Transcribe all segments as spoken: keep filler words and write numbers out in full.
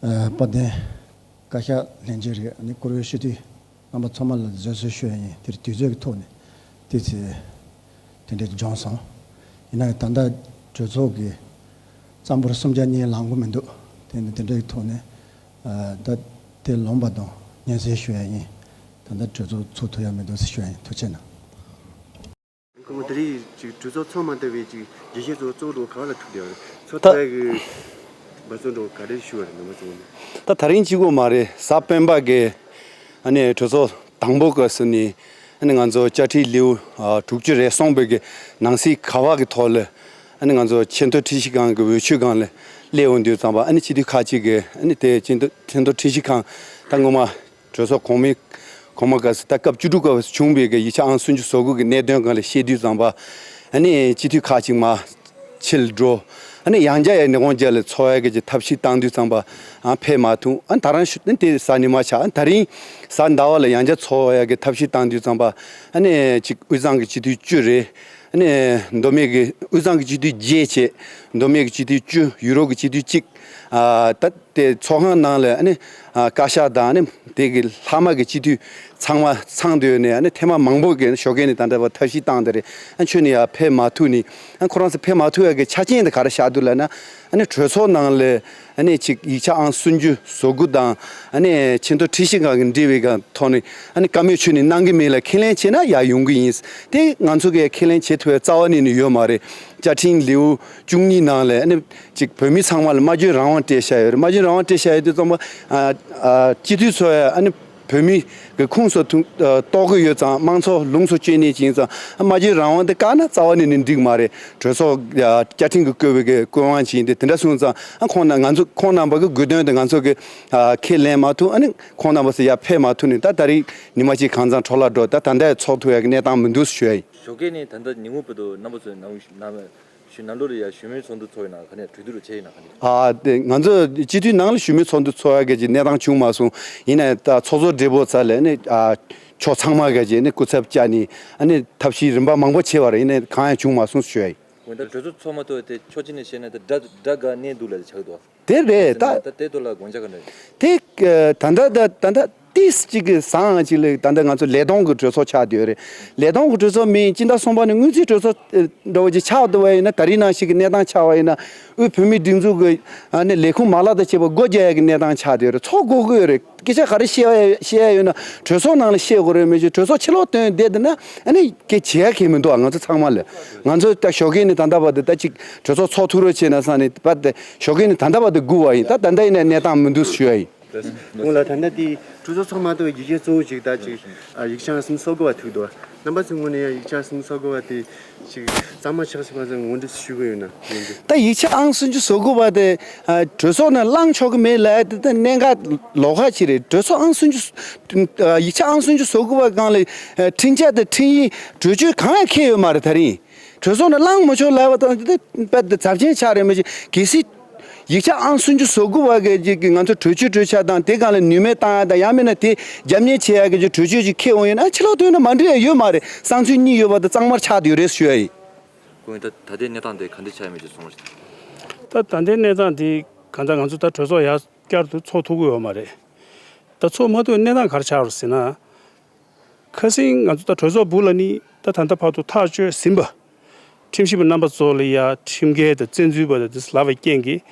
ཨ། དཔལ་ལྡན་བཀའ་ཤག་ལྷན་རྒྱས་རེད། ཨ་ནི་བཀུར་འོས་སྤྱི་འཐུས་རྣམ་པ་ཚང་མ་ལ་བཟོད་གསོལ་ཞུ་ཡ་ཡིན། དེར་དུས་ཚོད་ཀྱི་ཐོག་ནས་དེ་ཚེ་དེ་འདྲས་ཀྱི་སྦྱངས་སོང་། ཡིན་ན་ཡང་ད་ལྟ་གྲོས་ཚོགས་ཀྱི་རྩ་འབོར་གསུམ་ཆ་གཉིས་ལངས་གི་མི་འདུག་དེ་ནི་དེ་འདྲས་ཀྱི་ཐོག་ནས། ཨ། ད་དེ་ལོངས་པ་དང་སྙན་སེང་ཞུ་ཡ་ཡིན། ད་ལྟ་གྲོས་ཚོགས་ཚོགས་ཐུབ་ཡ་མི་འདུག་ཟེར་ཞུ་ཡ་ཡིན། ཐུགས་རྗེ་གནང་། སྐུ་ངོ། ད་རེས་ཅིག་གྲོས་ཚོགས་ཚོགས་མ་ཐུབ་པའི་ཅིག་རྒྱུ་རྐྱེན་གཙོ་བོ་གཙོ་བོ་ག་བ་ལ་ཐུག་བསྡད་ཡོད་རེད། ཚོགས་ད་ཐུབ་ཡ་གི་འབད་བརྩོན་འགྲོ་ག་རེ་ཞུ་བ་རེད་རྣམ་པ་ཚོ་ནས། ད་ད་རིང་གཅིག་པོ་མ་རེད། གཟའ་སྤེན་པ་གི་ཨ་ནི་གྲོས་ཚོགས་དང་པོ་སྐབས་སུ་ནི་ཨ་ནི་ང་ཚོ་བཅའ་ཁྲིམས་ལེའུ་ཨ་དྲུག་ཅུ་རེ་གསུམ་པའི་གི་ནང་གསེས་ག་བ་གི་ཐོག་ལ་ཨ་ནི་ང་ཚོ་ཆེས་མཐོ་ཁྲིམས་ཞིབ་ཁང་གི་འོས་ཆོས་ཁང་ལ་སླེབས་ཡོང་དུས་ཙམ་པ། ཨ་ནི་སྤྱི་འཐུས་ཁག་ཅིག་གིས་ཨ་ནི་དེ་ཆེས་མཐོ་ཆེས་མཐོ་ཁྲིམས་ཞིབ་ཁང་ད་སྔོན་མ་གྲོས་ཚོགས་གོང་མའི་གོང་མ་སྐབས་སུ་ད་སྐབས་བཅུ་དྲུག་སྐབས་སུ་བྱུང་བའི་གི་ཡིག་ཆ་ཨང་སུམ་ཅུ་སོ་དགུ་གི་གནད་དོན་སྒང་ལ་བཤད་དུས་ཙམ་པ། ཨ་ནི་སྤྱི་འཐུས་ཁག་ཅིག་མར་ཕྱིར་འགྲོ། ཨ་ནི་ཡང་བསྐྱར་ཡང་ནི་དབང་ཆ་ལ་འཚོལ་ཡ་གི་ཅིག་ཐབས་ཤེས་བཏང་དུས་ཙམ་པ། ཨ། ཕེབས་མ་ཐུབ། ཨ། ད་རང་ཞུ་ནི་དེ་གཟའ་ཉི་མ་ཆགས། ཨ། ད་རིང་གཟའ་ཟླ་བ་ལ་ཡང་བསྐྱར་འཚོལ་ཡ་གི་ཐབས་ཤེས་བཏང་དུས་ཙམ་པ། ཨ་ནི་ཅིག་དབུས་གཙང་གི་སྤྱི་འཐུས་བཅུ་རེད། ཨ་ནི་མདོ་སྨད་ཀྱི་དབུས་གཙང་གི་སྤྱི་འཐུས་བརྒྱད་བྱས། མདོ་སྨད་ཀྱི་སྤྱི་འཐུས་བཅུ། ཡུ་རོབ་ཀྱི་སྤྱི་འཐུས་གཅིག་ཨ། ད་དེ་ཚོགས་ཁང་ནང་ལ་ཨ་ནི་ཨ་བཀའ་ཤག་དང་ཨ་ནི་དེ་གི་ལྷག་མ་གི་སྤྱི་འཐུས་ཚང་མ་ཚང་སྡོད་ནས། ཨ་ནི་ཐེངས་མ་མང་པོ་གི་ཞོགས་ཀས་ནས་ད་ལྟ་བར་ཐབས་ཤེས་བཏང་སྟེ་རེད། ཨ། ཁྱོན་ནས་ཡར་ཕེབས་མ་ཐུབ་ནས། ཨ། ཁོ་རང་ཚོ་ཕེབས་མ་ཐུབ་ཡ་གི་ཆ་རྐྱེན་དེ་ག་རེ་བཞག་འདུག་ལབ་ན། ཨ་ནི་གྲོས་ཚོགས་ནང་ལ་ཨ་ནི་ཅིག་ཡིག་ཆ་ཨང་སུམ་ཅུ་སོ་དགུ་དང་ཨ་ནི་ཆེས་མཐོ་ཁྲིམས་ཞིབ་ཁང་གི་འབྲེལ་བའི་སྒང་ཐོག་ནས་ཨ་ནི་བཀའ་མོལ་ཁྱོན་ནས་གནང་གི་མེད་ལ། ཁས་ལེན་བྱས་ན་ཡར་ཡོང་གི་ཡིན། དེ་ང་ཚོ་གིས་ཁས་ལེན་བྱེད་ཐུབ་པའི་རྩ་བ་ནས་ནི་ཡོད་མ་རེད། བཅའ་ཁྲིམས་ལེའུ་བཅུ་གཉིས་ནང་ལ་ཨ་ནི་ཅིག་བོད་མི་ཚང་མ་ལ་སྨྲ་བརྗོད་རང་དབང་སྤྲད་བཞག་ཡོད་རེད། སྨྲ་བརྗོད་རང་དབང་སྤྲད་བཞག་ཡོད་དུས་ཙམ་པ། ཨ། ཨ། སྤྱི་འཐུས་ཚོ་ཡ་ཨ་ནི་བོད་མི་གི་ཁོངས་སུ་ཐུག་ཨ། གཏོགས་ཀྱི་ཡོད་ཙང་། དམངས་གཙོ་ལོངས་སུ་སྤྱོད་མཁན་ཅིག་ཡིན་ཙང་། ཨ། སྨྲ་བརྗོད་རང་དབང་དེ་བཀག་ན་རྩ་བ་ནས་ནི་འགྲིག་མ་རེད། གྲོས་ཚོགས་ཡ་བཅའ་ཁྲིམས་ཀྱིས་བཀོད་པའི་གི་བཀོད་དབང་ཅིག་ཡིན་དུས། དེ་འདྲ་སོང་ཙང་། ཨ། ཁོང་རྣམ་ང་ཚོ་ཁོང་རྣམ་པ་གི་དགོས་དོན་དེ་ང་ཚོ་གིས་ཨ་ཁས་ལེན་མ་ཐུབ། ཨ་ནི་ཁོང་རྣམ་པ་ཚོ་ཡར་ཕེབས་མ་ཐུབ་ནས། ད་ད་རིང་ཉི་མ་གཅིག་གང་ཙམ་འཕྲོ་བརླག་འགྲོ། ད་ད་ལྟ་ཚོགས་ཐུབ་ཡ་གི་གནས་སྟངས་མི་འདུག་ཞུ་ཡ་ཡིན། ཞོགས་ཀས་ནས་ད་ལྟ་ཉིན་གུང་བར་དུ་རྣམ་པ་ཚོས་ནང་ནང་ཞུ་ནང་ལོགས་ལ་ཡ་ཞུ་མོལ་ཚོགས་འདུ་ཚོགས་ཡོད་ན། ག་ནས་གྲོས་བསྡུར་བྱས་ཡོད་ན། ག་ནས། ཨ། དེ་ང་ཚོ་སྤྱི་འཐུས་ནང་ལ་ཞུ་མོལ་ཚོགས་འདུ་ཚོགས་ཡ་གི་ཅིག་གནས་སྟངས་བྱུང་མ་སོང་། ཡིན་ནའི་ད་ཚོགས་གཙོ་སྦྲེལ་པོ་རྩ་ལ་ནི་ཨ་ཕྱོགས་ཚང་མ་གི་ཅིག་ནི་སྐུ་ཚབ་བཅར་ནས། ཨ་ནི་ཐབས་ཤེས་རིམ་པ་མང་པོ་བྱས་པ་རེད། ཡིན་ནའི་གང་ཡང་བྱུང་མ་སོང་ཞུ་ཡ་ཡིན། འོན་ཏེ་གྲོས་ཚོགས་ཚོགས་མ་ཐུབ་པ་དེ་ཕྱོགས་གཅིག་ནས་བཤད་ན་ད་དགྲ་དགྲ་དགའ་གནས་སྡུག་ལ་ཆགས་འདུག་དེ་རེད། ད་ད་དེ་ཐོག་ལ་དགོངས་འཆར་ག་འདྲ། དེ་ད་ལྟ་ད་ད་ལྟ་ཏིས་གཅིག་གི་བཟང་ཅིག་ལ། ད་ལྟ་ང་ཚོ་ལས་སྟངས་ཀྱི་གྲོས་ཚོགས་ཆགས་བསྡད་ཡོད་རེད། ལས་སྟངས་ཀྱི་གྲོས་ཚོགས་མིན། སྤྱི་ཟླ་གསུམ་པ་ནས་དངུལ་རྩིས་གྲོས་ཚོགས་འདྲ་བོ་ཅིག་ཆགས་འདུག་པ་ཡིན་ན། ད་རིང་ནང་བཞིན་གྱི་གནས་སྟངས་ཆགས་པ་ཡིན་ན། དབུས་བོད་མིའི་སྒྲིག་འཛུགས་ཀྱི་ཨ་ནི་ལས་ཁུངས་མ་ལག་དང་བཅས་པ་སྒོ་རྒྱག་ཡ་གི་གནས་སྟངས་ཆགས་བསྡད་ཡོད་རེད། ཚོགས་དགོས་ཀྱི་ཡོད་རེད། སྐད་ཆ་ག་རེ་བཤད་ཡ་བཤད་ཡ་ཡོད་ན་གྲོས་ཚོགས་ནང་ལ་བཤད་དགོས་རེད། མི་ཆོག་གྲོས་ཚོགས་ཕྱི་ལོགས་བཏོན་བསྡད་འདུག་ན། ཨ་ནི་སྐད་ཆ་བྱེད་ཡ་གང་ཡང་མི་འདུག་ང་ཚོ་ཚང་མ་ལ། ང་ཚོ་ད་ཞོགས་ཀས་ནས་ད་ལྟ་བར་དུ་ད་ཅིག་གྲོས་ཚོགས་ཚོགས་ཐུབ་རོགས་བྱས་ན་བསམ་ནས། ད་ཞོགས་ཀས་ནས་ད་ལྟ་བར་དུ་སྒུག་པ་ཡིན། ད་ད་ལྟ་ཡིན་ན་གནས་སྟངས་མི་འདུག་ཞུ་ཡ་ཡིན། ལགས་སོ། ལགས་སོ། ད་ལྟ་དེ་གྲོས་ཚོགས་ཚོགས་མ་ཐུབ་པའི་རྒྱུ་རྐྱེན་གཙོ་བོ་གཅིག་ད་ཅིག་ཨ་ཡིག་ཆ་ཨང་སུམ་ཅུ་སོ་དགུ་པ་ཐུག་འདུག་རྣམ་པ་ཚོའི་ངོས་ནས་ཡང་ཡིག་ཆ་ཨང་སུམ་ཅུ་སོ་དགུ་པ་དེ་ཅིག་གཙང་མ་ཆགས་སོང་བ་ཚོ་ངོ་སྤྲོད་ཞུ་དགོས་ཡོད་ན་ཡོང་རྒྱུ། ད་ཡིག་ཆ་ཨང་སུམ་ཅུ་སོ་དགུ་པ་དེ་ཨ་གྲོས་ཚོགས་ནང་བླང་ཆོག་གི་མེད་ལབ་ཡ་དེ་ད་གནད་འགག་ལོགས་ཀ་ཅིག་རེད། གྲོས་ཚོགས་ཨང་སུམ་ཅུ་ཨ་ཡིག་ཆ་ཨང་སུམ་ཅུ་སོ་དགུ་པ་སྒང་ལ་ཨ་ཁྲིམས་འཆར་དང་ཁྲིམས་ཡིག་གྲོས་ཆོད་གང་ཡང་འཁྱེར་ཡོད་མ་རེད། ད་རིང་གྲོས་ཚོགས་ནང་བླང་མི་ཆོག་ལབ་པ་དང་དེ་དཔེ་དེ་ཚབས་ཆེན་ཆགས་རེད། མི་ཤེས། གལ་སྲིད་ཡིག་ཆ་ཨང་སུམ་ཅུ་སོ་དགུ་པ་གི་ཅིག་གི་ང་ཚོ་གྲོས་ཆོད་གྲོས་འཆར་དང་དེ་སྒང་ལ་ནུས་མེད་བཏང་ཡ་དང་། ཡང་མིན་ན་དེ་རྒྱབ་གཉེར་བྱེད་ཡ་གི་ཅིག་གྲོས་ཆོད་ཅིག་འཁྱེར་འོང་ཡོད་ན། ཕྱི་ལོགས་བཏོན་ན་མ་འགྲིག་ཡ་ཡོད་མ་རེད། བསམ་ཚུལ་གཉིས་ཡོད་པ་དེ་གཙང་མར་ཆགས་བསྡད་ཡོད་རེད་ཞུ་ཡ་ཡིན། ཁོང་ད་ད་ལྟའི་གནས་སྟངས་དེ་ག་འདྲ་ཆགས་ཡོད་མེད་ཅིག་གསུངས་རོགས་ཞུ། ད་ད་ལྟའི་གནས་སྟངས་དེ་གང་ལྟར་ང་ཚོ་ད་གྲོས་ཚོགས་ཡར་བསྐྱར་དུ་ཚོགས་ཐུབ་ཀྱི་ཡོད་མ་རེད། ད་ཚོགས་མ་ཐུབ་གནས་སྟངས་ག་རེ་ཆགས་རེད་ཟེར་ན། ཁ་སང་ང་ཚོ་ད་གྲོས་ཚོགས་སྦུག་ལ་ནི་ད་ད་ལྟ་བར་དུ་ཐག་གཅོད་ཟིན་པ། ཁྲིམས་ཞིབ་པ་རྣམ་པ་ཚོ་ལ་ཡ་ཁྲིམས་འགལ་དང་བཙན་འཛུལ་བ་དང་དེ་ཚོ་ལབ་པའི་རྐྱེན་གྱིས།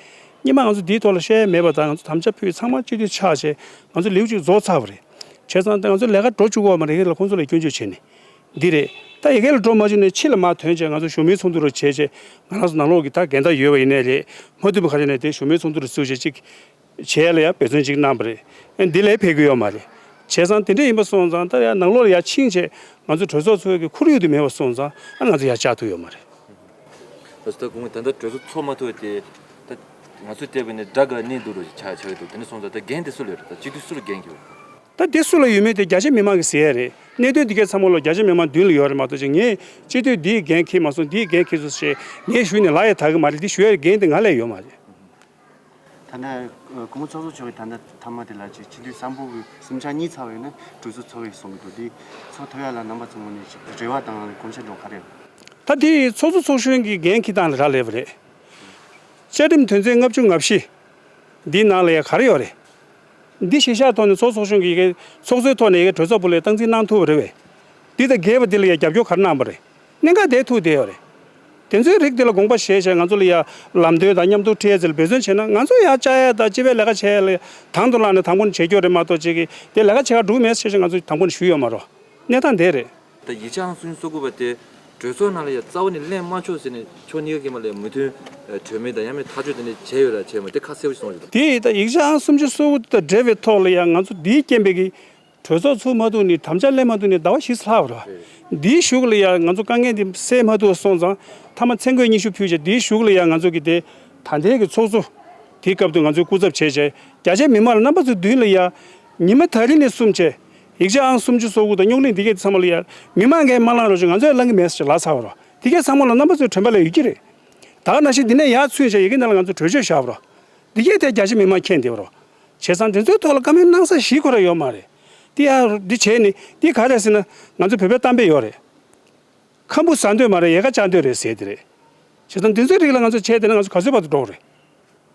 སྔོན་མ་ང་ཚོ་འདིའི་ཐོག་ལ་བཤད་ཡ་མེད་པ་དང་། ང་ཚོ་དམ་བཅའ་ཕུལ་ཚང་མ་གཅིག་མཐུན་ཆགས་བྱས། ང་ཚོ་ལེའུ་གཅིག་རྫོགས་ཚར་བ་རེད། བྱས་ཙང་ད་ང་ཚོ་ལས་ཀ་འགྲོ་བཅུག་གི་ཡོད་མ་རེད། ཡ་གི་ལ་ཁོང་ཚོ་ལ་སྐྱོན་བརྗོད་བྱས་ནས་འདི་རེད། ད་ཡ་གི་ལ་འགྲོ་མ་བཅུག་ནས་ཕྱི་ལ་མར་ཐོན་བྱས་ང་ཚོ་ཞུ་མོལ་ཚོགས་འདུ་རུ་བྱས་བྱས། ང་རང་ཚོ་ནང་ལོགས་ཀྱི་ད་འགལ་ཟླ་ཡོད་པ་ཡིན་ནའི་རེད། མ་མཐུན་པ་ག་རེ་ནས་དེ་ཞུ་མོལ་ཚོགས་འདུ་རུ་བཙུགས་བྱས་ཅིག་བྱས་ལ་ཡ་འབད་བརྩོན་ཅིག་གནང་བ་རེད། ཨ་འདི་ལས་ཕེབས་ཀྱི་ཡོད་མ་རེད། བྱས་ཙང་དེ་འདྲ་ཡིན་པ་སོང་ཙང་ད་ཡ་ནང་ལོགས་ལ་ཡ་ཕྱིན་བྱས་ང་ཚོ་གྲོས་ཚོགས་ཚོགས་ཀྱི་ཁོར་ཡུག་དེ་མེད་པ་སོང་ཙང་ཨ་ང་ཚོ་ཡ་བཅར་ཐུབ་ཡོད་མ་རེད། ལགས་སོ། ད་དགོངས་ད་ལྟ་གྲོས་ཚོགས་ཚོགས་མ་ཐུབ་པ་དེ་ད་ང་ཚོས་བལྟས་པ་ནི་དགྲ་དགའ་གནས་སྡུག་རུ་ཆགས་ཆགས་ཀྱི་འདུག་དེ་འདྲ་སོང་ཙང་ད་འགན་དེ་སུ་ལ་ཡོད་རེད། ད་སྤྱི་འཐུས་སུ་ལ་འགན་ཡོད་རེད། ད་དེ་སུ་ལ་ཡོད་མེད་དེ་རྒྱ་ཆེ་མི་མང་གིས་ཟེར་ཡ་རེད། གནད་དོན་འདི་གའི་ཚང་མ་ལོ་རྒྱ་ཆེ་མི་མང་མདུན་ལ་ཡོད་རེད་མ་གཏོགས་ཅིག་ངས་སྤྱི་འཐུས་འདིའི་འགན་འཁྱེར་མ་སོང་། འདིའི་འགན་འཁྱེར་སོང་ཞེས་ངས་ཞུས་ནས་ལབ་ཡ་དག་གི་མ་རེད། འདི་ཞུ་ཡ་འགན་དེ་ང་ལ་ཡོད་མ་རེད། ད་ལྟ་སྐུ་ངོ་ཚོགས་གཙོ་མཆོག་གིས་ད་ལྟ་མཐའ་མ་དེ་ལ་ཅིག་སྤྱི་འཐུས་སམ་བྷོ་ཊ་གསུམ་ཆ་གཉིས་ཚར་བ་ཡིན་ན་གྲོས་ཚོགས་ཚོགས་ཀྱི་གསུང་གི་འདུག་དེ་ཚོགས་ཐུབ་ཡ་ལ་རྣམ་པ་ཚོའི་ངོས་ནས་ཅིག་རེ་བ་དང་དགོངས་འཆར་འདྲ་བོ་ག་རེ་ཡོད། ད་དེ་ཚོགས་གཙོ་ཚོགས་གཞོན་གྱི་འགན་འཁྱེར་སྟངས་ལ་རག་ལས་པ་རེད། བཅའ་ཁྲིམས་དོན་ཚན་ལྔ་བཅུ་ང་བཞི། འདི་ནང་ལ་ཡ་ག་རེ་ཡོད་རེད། འདི་གཞི་བཞག་ཐོག་ནས་ཚོགས་ཚོགས་ཆུང་གི་ཡི་གེ་ཚོགས་གཙོའི་ཐོག་ནས་ཡི་གེ་གྲོས་ཚོགས་པུ་ལ་སྟངས་འཛིན་གནང་ཐུབ་པ་རེད་བས། འདི་དང་འགལ་བ་འདི་ལ་ཡ་རྒྱབ་སྐྱོར་ག་རེ་གནང་པ་རེད། གནད་འགག་དེ་ཐུག་བསྡད་ཡོད་རེད། དེ་ཚོའི་རིགས་དེ་ལ་དགོངས་པ་བཞེས་བྱས་ང་ཚོ་ལ་ཡ་ལམ་སྟོན་དང་མཉམ་དུ་འཕྲད་ཚེ་ལ་འབད་བརྩོན་བྱས་ན། ང་ཚོ་ཡ་བཅའ་ཡ་དང་སྤྱི་པའི་ལས་ཀ་བྱེད་ཡ་ལ་དང་དུ་བླངས་ནས་དང་པོ་ནས་བྱེད་རྒྱུ་རེད་མ་གཏོགས། ཅིག་གིས་དེ་ལས་ཀ་བྱེད་ག་འགྲོ་མེད་ཟེར་བྱས་ང་ཚོ་དང་པོ་ནས་ཞུས་ཡོད་མ་རེད། གནས་སྟངས་དེ་རེད། ད་ཡིག་ཆ་ཨང་སུམ་ཅུ་སོ་དགུ་པ་དེ་གྲོས་ཚོགས་ནང་ལ་ཡ་རྩ་བ་ནས་གླེང་མ་ཆོག་ཟེར་ནས་ཕྱོགས་གཉིས་ཀ་གི་མ་ལས་མོས་མཐུན་གྲོས་མོལ་དང་ཡང་མིན་ཐག་གཅོད་དེ་འདྲ་བྱས་ཡོད་ར་བྱས་མ་དེ་ཁ་གསལ་པོ་ཞིག་གསུངས་ཡོད། དེ་ཡིས་ད་ཡིག་ཆ་ཨང་སུམ་ཅུ་སོ་དགུ་དང་འབྲེལ་བའི་ཐོག་ལ་ཡ་ང་ཚོ་འདིའི་རྐྱེན་པས་ཀྱི་གྲོས་ཚོགས་ཚུགས་མ་ཐུབ་ནས་དམ་བཅའ་ལེན་མ་ཐུབ་ནས་ཟླ་བ་བཞི་ཙམ་ལྷག་པ་རེད། འདིའི་གཞུག་ལ་ཡ་ང་ཚོ་དཀའ་ངལ་འདི་སེལ་མ་ཐུབ་སོང་ཙང་མཐའ་མ་མཚན་བཀོད་སྙན་ཞུ་ཕུལ་བྱས། འདིའི་གཞུག་ལ་ཡ་ང་ཚོ་གི་དེ་ད་ལྟའི་གི་ཚོགས་གཙོ་དེའི་སྐབས་དུ་ང་ཚོའི་སྐུ་ཚབ་བྱས་བྱས་རྒྱ་ཆེ་མི་མང་ལ་རྣམ་པ་ཚོའི་མདུན་ལ་ཡ་ཉི་མ་ད་རིང་ནས་བཟུང་བྱས་ཡིག་ཆ་ཨང་སུམ་ཅུ་སོ་དགུ་དང་རྙོག་གླེང་འདི་གས་ཚང་མ་ལ་ཡ་མི་མང་གིས་མ་བླངས་རོགས་བྱས། ང་ཚོས་བླང་གི་མེད་ཟེར་ལབ་ཚར་བ་རེད། འདི་གས་ཚང་མ་ལ་རྣམ་པ་ཚོའི་དྲན་པ་ལ་ཡོད་ཀྱི་རེད། ད་ག་ནང་བཞིན་འདི་ནས་ཡར་ཚུད་བྱས་ཡི་གེ་ནང་ལ་ང་ཚོ་གྲོས་ཆོད་བཞག་པ་རེད། འདི་གས་དེ་རྒྱ་ཆེ་མི་མང་མཁྱེན་བསྡད་པ་རེད། བྱས་ཙང་དེ་ཚོའི་ཐོག་ལ་བཀའ་མོལ་གནང་ས་ཞིག་ཁོ་རང་ཡོད་མ་རེད། འདི་ཡ་འདི་བྱས་ནས་འདི་ག་རེ་ཟེར་ན་ང་ཚོ་བོད་པའི་གཏམ་དཔེ་ཡོད་རེད། ཁམ་བུ་ཟ་འདོད་མ་རེད། ཡལ་ག་བཅག་འདོད་རེད་ཟེར་དེ་རེད། བྱས་ཙང་འདི་ཚོའི་རིགས་ལ་ང་ཚོ་བྱས་བསྡད་ན་ང་ཚོ་ག་ཚོད་བར་དུ་འགྲོ་གི་རེད།